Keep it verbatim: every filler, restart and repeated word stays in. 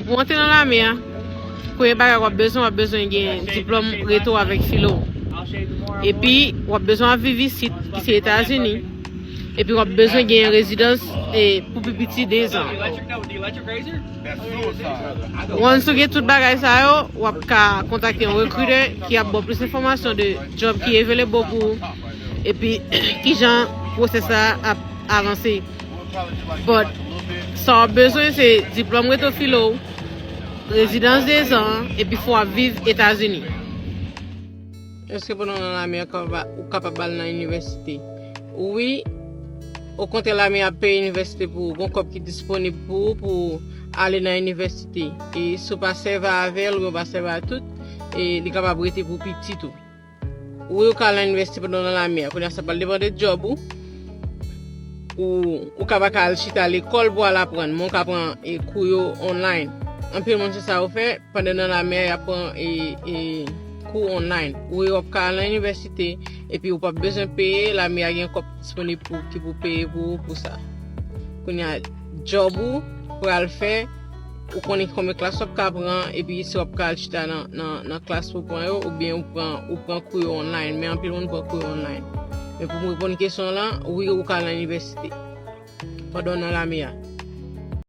Ou antre nan lame a, premye bagay w ap bezwen, w ap bezwen gen diplòm reto avèk filo. Epi, w ap bezwen ap viv isit, ki se Etazini. Epi, w ap bezwen gen rezidans e, pou pi piti de zan. Once ou gen tout bagay sa yo, w ap ka kontakte yon rekritè ki ap ba w plis enfòmasyon de job ki available pou ou, epi kijan pwosès la ap avanse. But, sa w ap bezwen se diplòm reto filo w, rezidans de zan, epi fò w ap viv Etazini. Èske pandan w nan lame a, ou kapab al nan inivèsite? Wi, okontrè, lame a ap peye inivèsite pou ou. Gon kòb ki disponib pou ou pou ale nan inivèsite. E si w pa sèvi avè l, oubyen w pa sèvi a tout, e li kapab rete pou pitit ou. Wi, ou ka al nan inivèsite pandan w nan lame a. Kounye a, sa pral depann de djòb ou. Ou, ou ka pa ka al chita lekòl pou al aprann, men ou ka pran e, kou yo online. Anpil moun se sa yo fè, pandan nan lame a, y ap pran e, e, kou online. Wi, w ap ka al nan inivèsite, epi ou p ap bezwen peye, lame a gen kòb disponib pou, ki pou peye pou ou pou sa. Kounye a, djòb ou pral fè, ou konnen konbyen klas w ap ka pran, epi si w ap ka al chita nan, nan, nan klas pou pran yo, oubyen ou pran, ou pran kou yo online. Men anpil moun pran kou yo online. Men pou m reponn kesyon w lan, wi, ou ka al nan inivèsite pandan w nan lame a.